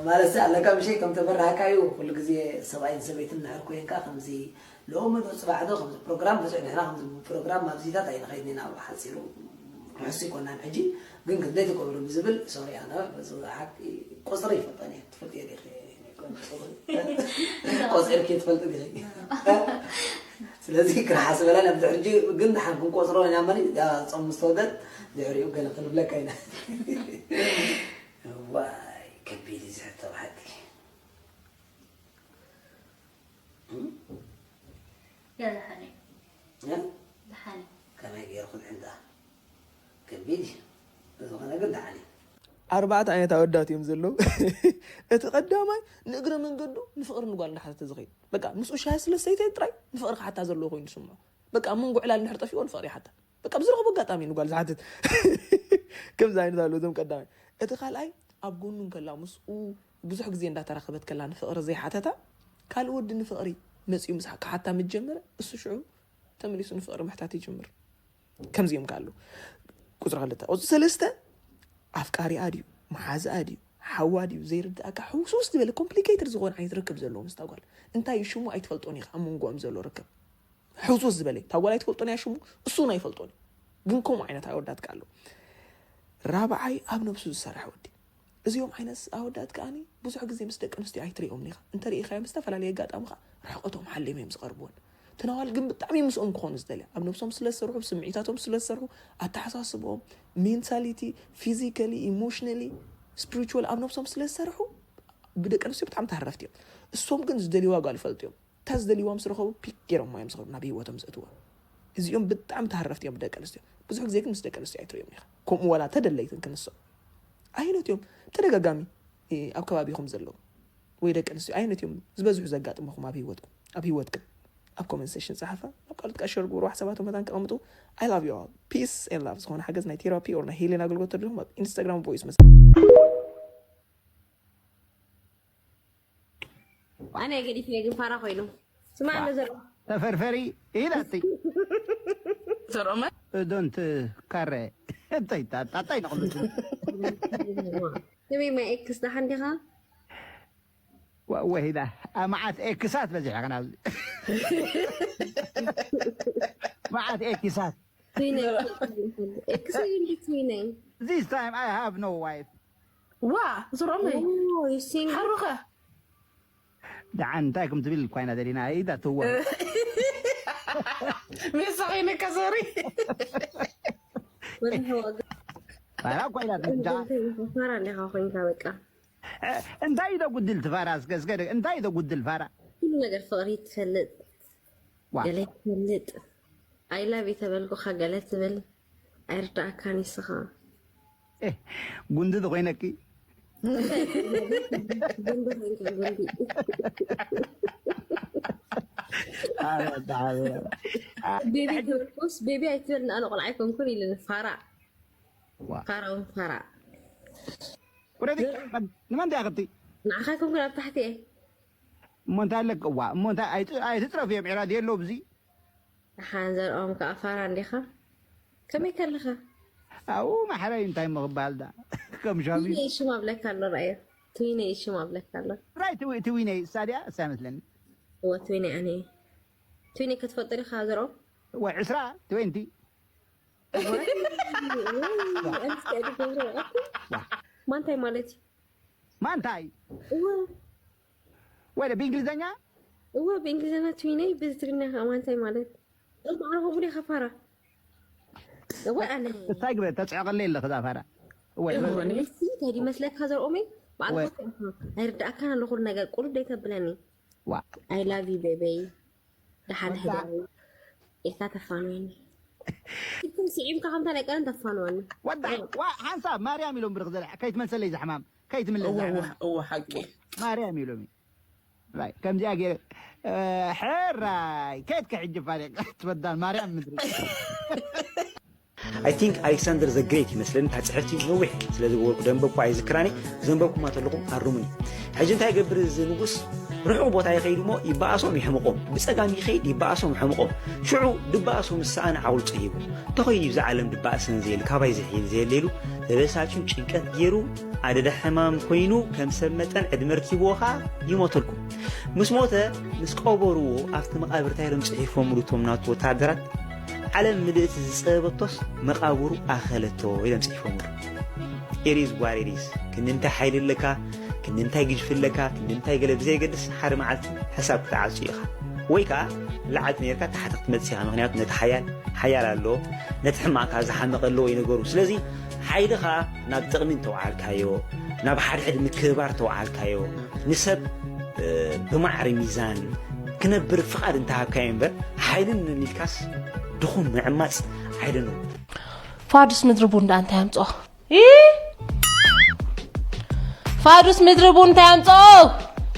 ማለት ኣለካ ምሸይ ከም ተበራህካ እዩ ኩሉ ግዜ ሰብኣይን ሰበይትን ንሕር ኮይንካ ከምዚ ሎሚ ዶ ፅባሕ ዶ ከምዚ ፕሮግራም ብዙሕ ንሕና ከምዚ ፕሮግራም ማብዚታት ኣይንኸይድን ኢና ብሓፂሩ ንሕሱ ይኮናን ሕጂ ግን ክንደይ ትገብሩ ብዝብል ሶሪ ኣነ ሓቂ ቁፅሪ ይፈልጠን እየ ትፈልጥዮ ዲኺ ቆፂርኪ ትፈልጥ ዲኺ ስለዚ ክንሓስበላ ናብ ድሕሪ ግን ድሓን ክንቆፅሮ ኢና መኒ ፆም ምስተወደት ድሕሪኡ ገለ ክንብለካ ኢና ዋይ ከቢድ እዩ ዝሕቶ ብሓቂ ያ ደሓን እዩ ደሓን እዩ ከመይ ገይሩ ክድሕን ደኣ ከቢድ እዩ ዝኾነ ግን ደሓን እዩ ኣርባዕተ ዓይነት ኣወዳት እዮም ዘለዉ። እቲ ቀዳማይ ንእግረ መንገዱ ንፍቕሪ ንጓል እንዳሓተተ ዝኸይድ፣ በቃ ምስኡ ሻሂ ስለ ሰይተ ጥራይ ንፍቕሪ ክሓታ ዘለዎ ኮይኑ ዝስምዖ። በቃ ኣብ መንጎ ዕላል እንድሕር ጠፊእዎ ንፍቕሪ ይሓታ። በቃ ብዝረኸቦ ኣጋጣሚ ንጓል ዝሓትት። ከምዚ ዓይነት ኣሎ እዞም ቀዳማይ። እቲ ካልኣይ ኣብ ጎኑ እንከላ ምስኡ ብዙሕ ግዜ እንዳተራኸበት ከላ ንፍቕሪ ዘይሓተታ፣ ካልእ ወዲ ንፍቕሪ መፂኡ ምስ ክሓታ ምስ ጀመረ፣ እሱ ሽዑ ተመሊሱ ንፍቕሪ ምሕታት ይጅምር። ከምዚኦም ከ ኣለዉ። ቁፅሪ ክልተ። ቁፅሪ ሰለስተ፣ ኣፍቃሪኣ ድዩ፣ መሓዝኣ ድዩ፣ ሓዋ ድዩ ዘይርድኣካ፣ ሕውስውስ ዝበለ ኮምፕሊኬትድ ዝኾነ ዓይነት ርክብ ዘለዎ ምስታ ጓል። እንታይ እዩ ሽሙ ኣይትፈልጦን ኢኻ፣ ኣብ መንጎኦም ዘሎ ርክብ። ሕውስውስ ዝበለ፣ እታ ጓል ኣይትፈልጦን እያ ሽሙ፣ እሱ እውን ኣይፈልጦን እዩ። ግን ከምኡ ዓይነት ኣወዳት ከ ኣለዉ። ራብዓይ፣ ኣብ ነብሱ ዝሰርሕ ወዲ። እዚኦም ዓይነት ኣወዳት ከኣኒ ብዙሕ ግዜ ምስ ደቂ ኣንስትዮ ኣይትርእዮም ኢኻ። እንተ ርኢኻዮም ዝተፈላለየ ኣጋጣሚ ኸኣ ርሕቐቶም ሓልዮም እዮም ዝቐርብወን። እተን ኣዋልድ ግን ብጣዕሚ ምስኦም ክኾኑ ዝደልያ። ኣብ ነብሶም ስለ ዝሰርሑ፣ ስምዒታቶም ስለ ዝሰርሑ፣ ኣተሓሳስብኦም፣ ሜንታሊቲ፣ ፊዚካሊ፣ ኢሞሽናሊ፣ ስፒሪቹዋል ኣብ ነብሶም ስለ ዝሰርሑ ብደቂ ኣንስትዮ ብጣዕሚ ተሃረፍቲ እዮም። እሶም ግን ዝደልይዋ ጓል ይፈልጡ እዮም። እታ ዝደልይዋ ምስ ረኸቡ ፒክ ገይሮም እዮም ዝኸዱ ናብ ህይወቶም ዘእትዋ። እዚኦም ብጣዕሚ ተሃረፍቲ እዮም ብደቂ ኣንስትዮ። ብዙሕ ግዜ ግን ምስ ደቂ ኣንስትዮ ኣይትርእዮም ኢኻ። ከምኡ ዋላ ተደለይትን ክንሶም። ኣየኖት እዮም ተደጋጋሚ፣ እ፣ ኣብ ከባቢኹም ዘለዉ? ወይ ደቂ ኣንስትዮ ኣየኖት እዮም ዝበዝሑ ዘጋጥመኹም ኣብ ህይወትኩም? ኣብ ህይወትክን? ኣብ ኮመንት ሴክሽን ጸሓፋ። ኣብ ካልኦት ከኣ ሸር ግበሩ፣ ሓሳባቶም መታን ከቐምጡ። I love you all. Peace and love። ዝኾነ ሓገዝ ናይ ቴራፒ or ናይ ሂሊንግ ኣገልግሎት ተደሊኹም ኣብ ኢንስታግራም ቮይስ መስ- ኣነ ገዲፈ ግን ፋራ ኮይኑ። ስማ ኣሎ ዘሎ። ተፈርፈሪ ኢላትይ። ዘርኦመ? ዶንት ካረ። እንታይ ታ-፣ ታ-፣ እንታይ ንቕምጥ? ስሚ ማይ ኤክስ ደሓን ዲኻ? ወ-፣ ወሂዳ። ኣ፣ መዓት ኤክሳት በዚሕካ ናብዚ። መዓት ኤክሳት። ትዊነይ። ኤክስ እዩ እንዲ ትዊነይ። This time I have no wife. ዋ፣ ዝሮመይ። ኦ፣ you single? ሓሩኸ? ደሓን እንታይ ከም ትብል እኳ ኢና ደሊና፣ ኣይዳ ትዋ። ሜሳ ኮይነካ፣ ሶሪ። ወላ ሕዋ ገ- ባላ እኳ ኢና ትምዳ። እንታይ ኢኻ፣ ፋራ እንዲኻ ኮይንካ በቃ። እ፣ እንታይ እዩ ደጉድል ትፋራ? እስከ፣ እስከ፣ እንታይ እዩ ደጉድል ፋራ? ኩሉ ነገር ፍቕሪ ትፈልጥ። ዋ። ገለ ትፈልጥ። I love you ተበልኩኻ ገለ ትብል። ኣይርዳእካን ይስኻ። ኤ፣ ጉንዲ ዝኾይነኪ። ጉንዲ ኮይንካ ጉንዲ። ኣረ፣ ኣረ። ቤቢ ተበልኩስ፣ ቤቢ ኣይትበል፣ ንኣነ ቆልዓ ኣይኮንኩን ኢሉኒ። ፋራ። ዋ። ፋራ እውን ፋራ። ውረዲ። ንመን ድኣ ክትይ? ንዓኻ ኣይኮንኩን ኣብ ታሕቲ እየ። እሞ እንታይ ኣለክ? ዋ፣ እሞ እንታይ ኣይት-፣ ኣይትጥረፍ እዮም ዕራድ የሎ ብዚ። ደሓን ዘርኦም ከኣ ፋራ እንዲኻ? ከመይ ከለኻ? ኣው ማሕረይ እንታይ እሞ ክበሃል ዳ? ከም ሻሚ። ትዊነይ ሽም ኣብለካ ኣሎ፣ ረኣዮ። ትዊነይ ሽም ኣብለካ ኣሎ። ራይ ትዊ-፣ ትዊነይ እሳ ድያ? እሳ ይመስለኒ። እወ፣ ትዊነይ ኣነ እየ። ትዊነይ ክትፈልጦ ዲኻ ዘርኦም? እወ፣ ዕስራ፣ ትዌንቲ። እወ፣ እወ፣ ኣንስቲ ኣይትገብሮ፣ ኣኩ። ዋ። ማንታይ ማለት እዩ? ማንታይ? እወ። ወደ ብእንግሊዝኛ? እወ፣ ብእንግሊዝኛ ትዊነይ፣ ብትግርኛ ከኣ ማንታይ ማለት? እሞ ኣነ ከምኡ ዲኻ ፋራ? እወ፣ ኣነ። እንታይ ግበር፣ ተጽዕቐለይ ኣለኺ እዛ ፋራ። እወ፣ እወ፣ እወ። ንስ እንታይ ድመስለካ ዘርኦመይ? ባዕልኻ እወ። እኮ ኢኻ። ኣይርድኣካን ኣሎ ኩሉ ነገር፣ ቁሩብ ደይ ተብለኒ። ዋ። I love you, ቤበይ። ደሓን ወዳ። ሕደሪ። ኢልካ ተፋንወኒ። ኢልኩም ስዒምካ ከምታ ናይ ቀደም ተፋንወኒ። ወዳ፣ ኣይ። ዋ፣ ሓንሳብ ማርያም ኢሎም ብርኽ ዘለ-፣ ከይትመልሰለይ ዝሕማም፣ ከይትምለስ እወ፣ ዝሕማም። እወ፣ እወ፣ ሓቂ። ማርያም ኢሎም። ራይ፣ ከምዚኣ ገይረ፣ እ፣ ሕራይ፣ ከየትከ ሕጂ ፋሪቕ ትበዳል ማርያም ምድሪ። I think Alexander the Great ይመስለኒ፣ እታ ጽሕፍቲ ነዊሕ ስለ ዝገበርኩ ደንበብኩ ኣይዝክራኒ፣ ዘንበብኩማ ተለኹም ኣርሙኒ። ሕጂ እንታይ ይገብር እዚ ንጉስ? ርሑቕ ቦታ ይኸይድ እሞ ይበኣሶም ይሕምቖም፣ ብጸጋም ይኸይድ ይበኣሶም ይሕምቖም። ሽዑ ድበኣሶ ምስ ሰኣነ ዓውሉ ጸሂቡ። እንተኾይኑ እዩ እዚ ዓለም ድበኣሰን ዘየል፣ ካባይ ዝሕይል ዘየለ ኢሉ ተበሳጭዩ ጭንቀት ገይሩ ኣደዳ ሕማም ኮይኑ ከም ሰብ መጠን ዕድመ ርኪብዎ ኸኣ ይሞተልኩም። ምስ ሞተ ምስ ቀበርዎ ኣብቲ መቓብር እንታይ ኢሎም ጽሒፎምሉ እቶም ናቱ ወተሃደራት? ዓለም ምልእቲ ዝጸበበቶስ መቓብሩ ኣኸለቶ ኢሎም ጽሒፎምሉ። It is what it is። ክንዲ እንታይ ሓይሊ ኣለካ፣ ክንዲ እንታይ ግዝፊ ኣለካ፣ ክንዲ እንታይ ገለ ብዘየገድስ ሓደ መዓልቲ ሕሳብ ክትዓጹ ኢኻ። ወይ ከኣ ላዕሊ ኔርካ ታሕቲ ክትመጽእ ኢኻ። ምኽንያቱ ነቲ ሓያል ሓያል ኣለዎ፣ ነቲ ሕማቕ ከኣ ዝሓመቐ ኣለዎ እዩ ነገሩ። ስለዚ ሓይልኻ ናብ ጥቕሚ እንተውዓልካዮ፣ ናብ ሓድሕድ ምክብባር እንተውዓልካዮ፣ ንሰብ፣ እ፣ ብማዕረ ሚዛን ክነብር ፍቓድ እንተሃብካዮ እምበር፣ ሓይልን ኢልካስ ድኹም ምዕማጽ፣ I don't know። ፋዱስ ምድሪ ቡን ደኣ እንታይ ኣምጽኦ? ኢ! ፋዱስ ምድሪ ቡን እንታይ ኣምፅኦ?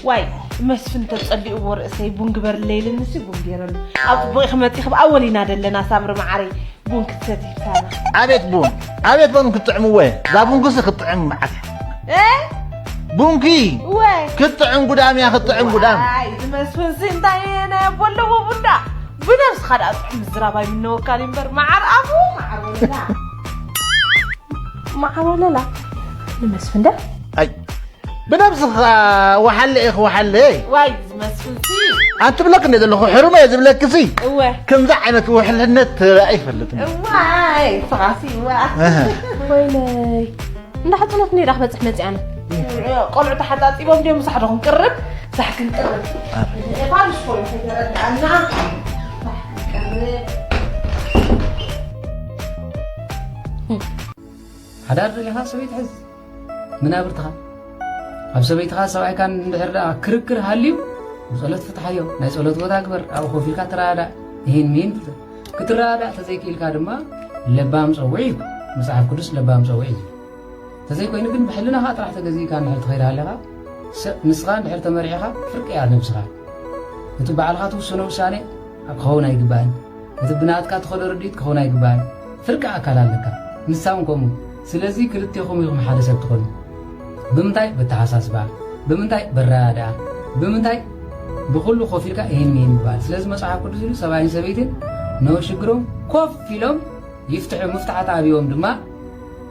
ዋይ መስፍን ተፀሊእዎ ርእሰይ ቡን ግበርለይ ኢልንሲ ቡን ገይረሉ። ኣብ ፅቡቕ ኢኺ መፂኺ ብኣወል ኢና ደለና ሳምሪ መዓረይ ቡን ክትሰቲ ይብሳና። ኣቤት ቡን ኣቤት ቡን ክትጥዕምዎ እየ። እዛ ቡንኩሲ ክትጥዕም መዓት እያ። እ? ቡንኪ እወ ክትጥዕም ጉዳም እያ ክትጥዕም ጉዳም። ዋይ እዚ መስፍንሲ እንታይ ናይ ኣቦ ኣለዎ ቡንዳ ብነብስኻ ደኣ ጥዑም ምዝራብ ኣይምነወካን እምበር መዓር ኣፉ መዓር ወለላ። መዓር ወለላ ንመስፍን ደ ኣይ ብነብስኻ ወሓለ ኢኺ ወሓለ ዋይ ዝመስልሲ ኣንትብለክ እንደ ዘለኹ ሕሩመ እየ ዝብለክሲ እወ ከምዚ ዓይነት ውሕልነት ተራእ ይፈልጥኒ እዋይ ስኻሲ እዋ እህ። ወይለይ እንዳ ሓፅነት ነይዳ ክበፅሕ መፅኣነ ቆልዑ ተሓፃፂቦም ድዮም ምሳሕ ዶ ክንቅርብ ሳሕ ክንቅርብ ፋንሽ ኮይኑ ከይተረድኣና ሳሕ ክንቅርብ ሓዳር ደሊኻ ሰበይቲ ሕዝ ምናብርትኻ ኣብ ሰበይትኻ ሰብኣይካን እንድሕር ደኣ ክርክር ሃልዩ ብጸሎት ፍትሓዮ ናይ ጸሎት ቦታ ግበር ኣብኡ ኮፍ ኢልካ ተረዳዳእ ይህን ምሂን ፍትሕ ክትረዳዳእ ተዘይክኢልካ ድማ ለባም ጸውዕ እዩ መጽሓፍ ቅዱስ ለባም ጸውዕ እዩ ተዘይኮይኑ ግን ብሕልናኻ ጥራሕ ተገዚእካ እንድሕር ትኸይድ ሃሊኻ ንስኻ እንድሕር ተመሪዕኻ ፍርቂ እያ ነብስኻ እቲ ባዕልኻ ትውስኖ ውሳኔ ክኸውን ኣይግባእን እቲ ብናትካ ትኸዶ ርድኢት ክኸውን ኣይግባእን ፍርቂ ኣካል ኣለካ ንሳ እውን ከምኡ ስለዚ ክልቴኹም ኢኹም ሓደ ሰብ ትኾኑ ብምንታይ በተሓሳስባ ብምንታይ በረዳድኣ ብምንታይ ብኩሉ ኮፍ ኢልካ ይህን ምሂን ይበሃል ስለዚ መፅሓፍ ቅዱስ ኢሉ ሰብኣይን ሰበይትን ነው ሽግሮም ኮፍ ኢሎም ይፍትሑ ምፍታሓት ኣብዮም ድማ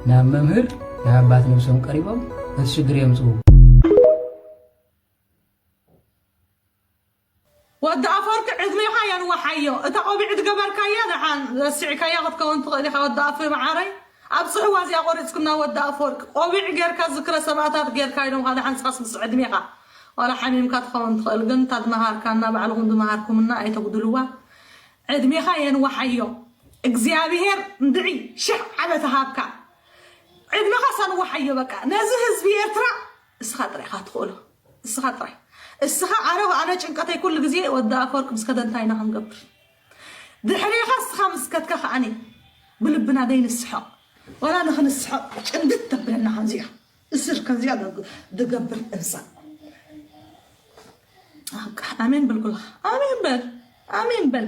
ናብ መምህር ናብ ኣባት ነብሶም ቀሪቦም እቲ ሽግር የምፅኡ ወዲ ኣፈወርቂ ዕድሜኻ የንውሓዮ እታ ቆቢዕ ዝገበርካያ ደሓን ረሲዕካያ ክትከውን ትኽእል ኢኻ ወዲ ኣፎይ መዓረይ ኣብፅሕዋ እዚኣ ቆሪፅኩም ናብ ወዲ ኣፈወርቂ ቆቢዕ ጌርካ ዝክረ ሰማእታት ጌርካ ኢሎምኻ ደሓን ስኻስ ምስ ዕድሜኻ ዋላ ሓሚምካ ትኸውን ትኽእል ግን እታ ዝመሃርካና ባዕልኹም ዝመሃርኩምና ኣይተጉድልዋ ዕድሜኻ የንውሓዮ እግዚኣብሄር እንድዒ ሽሕ ዓመት ሃብካ ዕድመኻስ ኣንውሓዮ በቃ ነዚ ህዝቢ ኤርትራ እስኻ ጥራይ ኢኻ ትኽእሎ እስኻ ጥራይ እስኻ ኣነ ኣነ ጭንቀተይ ኩሉ ግዜ ወዲ ኣፈወርቅ ምስ ከደ እንታይ ኢና ክንገብር ድሕሬኻ እስኻ ምስ ከድካ ከዓኒ ብልብና ደይ ንስሖ ዋላ ንኽንስሖ ጭንድት ተብለና ከምዚኣ እስር ከምዚኣ ድገብር እንሳ ኣሜን በል ኩልኻ ኣሜን በል ኣሜን በል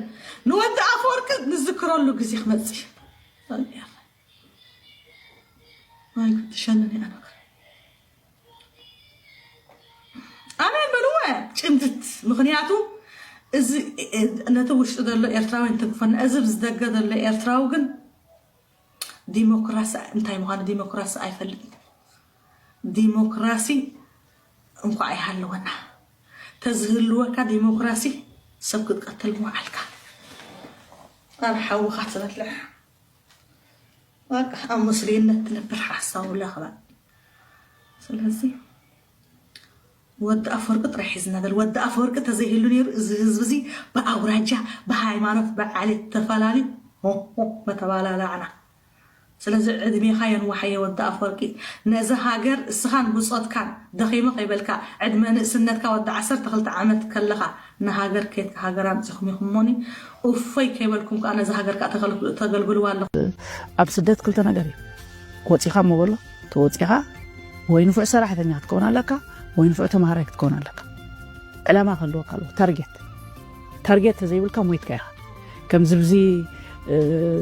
ንወዲ ኣፈወርቅ ንዝክረሉ ግዜ ክመፅእ ኣሜን በልወ ጭምትት ምኽንያቱ እዚ ነቲ ውሽጢ ዘሎ ኤርትራዊ እንትንክፈና እዚ ብዝደገ ዘሎ ኤርትራዊ ግን ዲሞክራሲ እንታይ ምዃኑ ዲሞክራሲ ኣይፈልጥን ዲሞክራሲ እንኳ ኣይሃለወና ተዝህልወካ ዲሞክራሲ ሰብ ክትቀትል ምውዓልካ ኣብ ሓውኻ ትበልዕ በቃ ኣብ ምስሉይነት ትነብር ሓሳቡ ለኽባእ ስለዚ ወዲ ኣፈወርቂ ጥራሕ ሒዝና ደል ወዲ ኣፈወርቂ ተዘይህሉ ነይሩ እዚ ህዝቢ እዚ ብኣውራጃ ብሃይማኖት ብዓሌት ተፈላለዩ ሆሆ መተባላላዕና ስለዚ ዕድሜኻ የንዋሓዮ ወዲ ኣፈወርቂ ነዚ ሃገር እስኻን ብጾትካን ደኺመ ከይበልካ ዕድመ ንእስነትካ ወዲ ዓሰርተ ክልተ ዓመት ከለኻ ንሃገር ኬድካ ሃገር ኣምጺኹም ኢኹሞኒ ኡፈይ ከይበልኩም ከኣ ነዛ ሃገር ከኣ ተገልግልዋ ኣለኹም። ኣብ ስደት ክልተ ነገር እዩ ወጺኻ እሞ በሎ ተወጺኻ ወይ ንፉዕ ሰራሕተኛ ክትከውን ኣለካ ወይ ንፉዕ ተምሃራይ ክትከውን ኣለካ። ዕላማ ክህልወካ ኣለዎ ታርጌት ታርጌት ተዘይብልካ ሞይትካ ኢኻ። ከምዚ ብዚ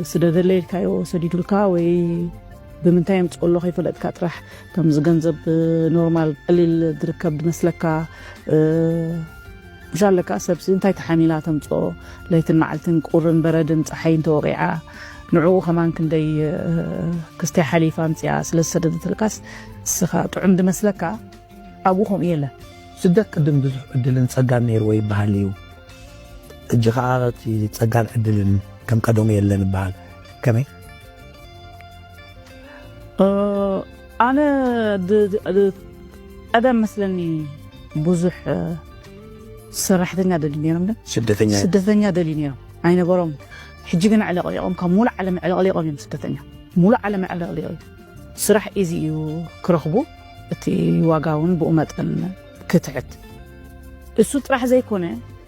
ስደደለይ ኢልካዮ ሰዲዱልካ ወይ ብምንታይ የምፅኦ ኣሎ ከይፈለጥካ ጥራሕ ከምዚ ገንዘብ ኖርማል ቀሊል ዝርከብ ዝመስለካ ምሻለካ ሰብሲ እንታይ ተሓሚላ ተምፅኦ ለይትን መዓልትን ቁርን በረድን ፀሓይን ተወቂዓ ንዕኡ ከማን ክንደይ ክስታይ ሓሊፋ ኣምፅኣ ስለዝሰደደትልካስ እስኻ ጥዑም ዝመስለካ ኣብኡ ከምኡ የለን ስደት ቅድም ብዙሕ ዕድልን ፀጋን ነይርዎ ይበሃል እዩ ሕጂ ከዓ እቲ ፀጋን ዕድልን ከም ቀደሙ የለን ይበሃል ከመይ ኣነ ቀደም መስለኒ ብዙሕ ሰራሕተኛ ደሊ ነይሮም ደ ስደተኛ ስደተኛ ደሊ ነይሮም ኣይነበሮም ሕጂ ግን ዕለቅሊቆም ካብ ሙሉእ ዓለም ዕለቅሊቆም እዮም ስደተኛ ሙሉእ ዓለም ዕለቅሊቆ እዩ ስራሕ ኢዚ እዩ ክረኽቡ እቲ ዋጋ እውን ብኡ መጠን ክትሕት እሱ ጥራሕ ዘይኮነ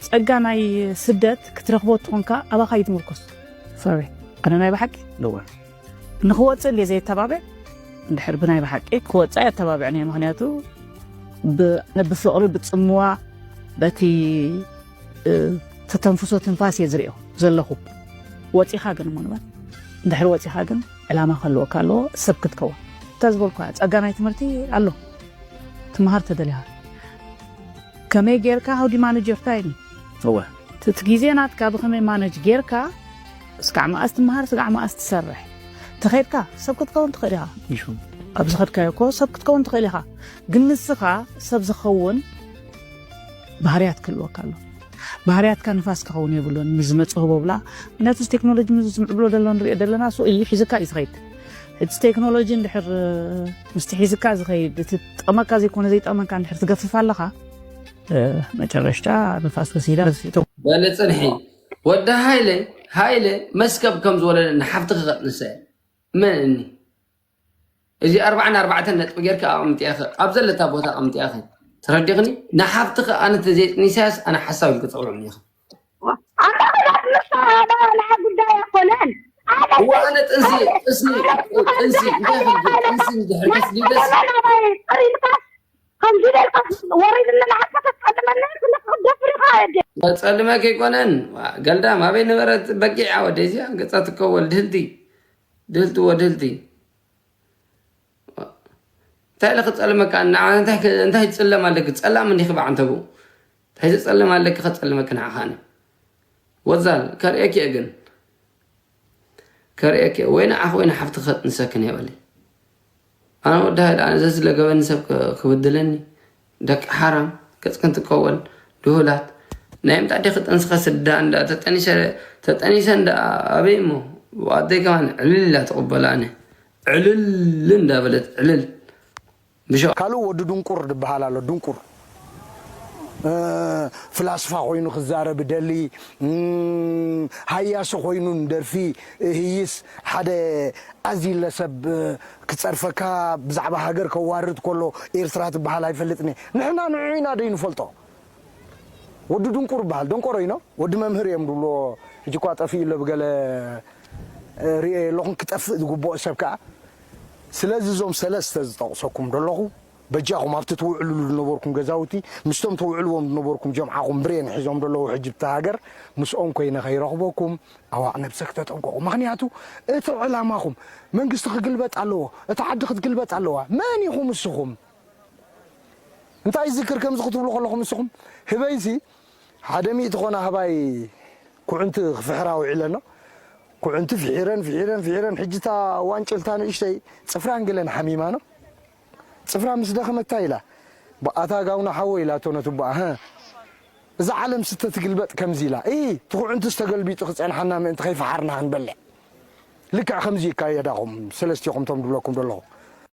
ጸጋ ናይ ስደት ክትረኽቦ ትኾንካ ኣባኻ ይትምርኮስ ሶሪ ኣነ ናይ ብሓቂ ንወ ንኽወፅእ እንድየ ዘየተባብዕ እንድሕር ብናይ ብሓቂ ክወፅእ ኣየተባብዕን እየ ምክንያቱ ብ- ብፍቕሪ ብጽምዋ በቲ እ፣ ተተንፍሶ ትንፋስ እየ ዝሪኦ ዘለኹ። ወፂኻ ግን እሞ ንበል፣ እንድሕር ወፂኻ ግን ዕላማ ክህልወካ ኣለዎ፣ ሰብ ክትከውን። እንተ ዝበልኳ ጸጋ ናይ ትምህርቲ ኣሎ። ትምሃር ተደሊኻ ከመይ ጌርካ፣ how do you manage your time? እወ። እቲ እቲ ግዜ ናትካ ብኸመይ ማነጅ ጌርካ፣ ስጋዕ መኣስ ትምሃር፣ ስጋዕ መኣስ ትሰርሕ። ተኸይድካ ሰብ ክትከውን ትኽእል ኢኻ። ይኹን። ኣብ ዝኸድካዮ እኮ ሰብ ክትከውን ትኽእል ኢኻ። ግን ንስኻ ሰብ ዝኸውን ባህርያት ክህልወካ ኣሎ። ባህርያትካ ንፋስ ክኸውን የብሉን። ምስ ዝመጽእ ህቦብላ፣ ምክንያቱ እዚ ቴክኖሎጂ ምስ ዝምዕብሎ ዘሎ ንሪኦ ዘለና፣ እሱ እዩ ሒዝካ እዩ ዝኸይድ። እቲ ቴክኖሎጂ እንድሕር ምስቲ ሒዝካ ዝኸይድ፣ እቲ ጠመካ ዘይኮነ ዘይጠመካ እንድሕር ትገፍፍ ኣለኻ፣ እ፣ መጨረሽታ ንፋስ ወሲዳ። በለ ጽንሒ። ወዲ ሃይለ፣ ሃይለ መስከብ ከም ዝወለደ ንሓፍትኺ ከጥንሰ እየ። መን እኒ? እዚ ኣርባዓን ኣርባዕተን ነጥቢ ጌርካ ኣቐምጥያኸ፣ ኣብ ዘለታ ቦታ ኣቐምጥያኸ። ተረዲኽኒ? ንሓፍትኺ ኣነ ተዘይጥኒሳያስ ኣነ ሓሳብ ኢልኪ ትጽውዕኒ ኢኺ። ኣነ ክዛት ንሳ ኣነ ናይ ጉዳይ ኣይኮነን። ኣነ እዋ ኣነ ጥንሲ፣ ኣነ ጥንሲ፣ ኣነ ጥንሲ፣ እንታይ ክልኩ? ጥንሲ እንድሕር ናይ ክስሊ ደስ ዘመናዊ ጥሪልካ ከምዚ ኢልካ ወሪድኒ ንዓካ ተጸልመኒ ክልክ ክትደፍር ኢኻ ኣደ። ጸልመ ከይኮነን፣ ገልዳም ኣበይ ነበረት በጊዕ ኣወደይ እዚኣ ገጻ ትከወል ድህልቲ፣ ድህልቲ ወድህልቲ። እንታይ ኢለ ክጸልመካ? ንዓ እንታይ ክ-፣ እንታይ ትጽለም ኣለኪ? ጸላም እንዲኺ በዓንተቡ። እንታይ ትጸልም ኣለኪ? ከጸልመኪ ንዓኻ ኣነ። ወዛል፣ ከርእየኪ እየ ግን። ከርእየኪ እየ። ወይ ንዓኺ ወይ ንሓፍትኺ ከጥንሰክን እየ በሊ። ኣነ ወዲ ሃይለ፣ ኣነ ዘዝለገበኒ ሰብ ክ-፣ ክብድለኒ? ደቂ ሓራም፣ ገጽክን ትቀወል፣ ድሁላት። ናይ ምንታይ ዲኺ ጥንስኸ ስዳ እንዳ ተጠኒሰ፣ ተጠኒሰ እንዳ ኣበይ እሞ? ኣደይ ከማን ዕልል ኢላ ትቕበሎ ኣነ። ዕልል እንዳበለት፣ ዕልል። ብሸ- ካልእ ወዲ ድንቁር ድበሃል ኣሎ፣ ድንቁር። እ፣ ፍላስፋ ኮይኑ ክዛረብ ደሊ፣ እም፣ ሃያሲ ኮይኑ ንደርፊ ህይስ፣ ሓደ ኣዚለ ሰብ ክጸርፈካ፣ ብዛዕባ ሃገር ከዋርድ ከሎ፣ ኤርትራ ትበሃል ኣይፈልጥን እየ። ንሕና ንዑ ኢና ደይ ንፈልጦ። ወዲ ድንቁር ይበሃል፣ ደንቆሮ ኢኖ፣ ወዲ መምህር እዮም ድብሎ፣ ሕጂ እኳ ጠፊኡ ኣሎ ብገለ፣ እ፣ ርእየ ኣለኹም፣ ክጠፍእ ዝግብኦ ሰብ ከኣ። ስለዚ እዞም ሰለስተ ዝጠቕሰኩም ደለኹ፣ በጃኹም ኣብቲ ትውዕልሉ ዝነበርኩም ገዛውቲ፣ ምስቶም ተውዕልዎም ዝነበርኩም ጀምዓኹም ብሬን ሒዞም ደለዉ፣ ሕጂ ብቲ ሃገር ምስኦም ኮይነ ከይረኽበኩም፣ ኣዋዕ ነብሰ ክተጠንቀቑ። ምኽንያቱ እቲ ዕላማኹም መንግስቲ ክግልበጥ ኣለዎ፣ እታ ዓዲ ክትግልበጥ ኣለዋ። መን ኢኹም እስኹም? እንታይ ዝክር ከምዚ ክትብሉ ከለኹም እስኹም? ህበይሲ ሓደ ሚእቲ ኮና ህባይ ኩዕንቲ ክፍሕራ ውዒለኖ። ኩዕንቲ ፍሒረን፣ ፍሒረን፣ ፍሒረን፣ ሕጂ እታ ዋንጭልታ ንእሽተይ ጽፍራን ገለን ሓሚማኖ። ጽፍራ ምስ ደኸመታ ኢላ፣ "ብኣታ ጋውና ሓወይ" ኢላቶ ነቲ ቦኣ፣ "ሀ፣ እዛ ዓለም ስተ ትግልበጥ ከምዚ ኢላ። እይ፣ እቲ ኩዕንቲ ዝተገልቢጡ ክጸንሓና ምእንቲ ከይፈሓርና ክንበልዕ። ልክዕ ከምዚ ይካየዳኹም ሰለስቲኹም ቶም ድብለኩም ዘለኹ።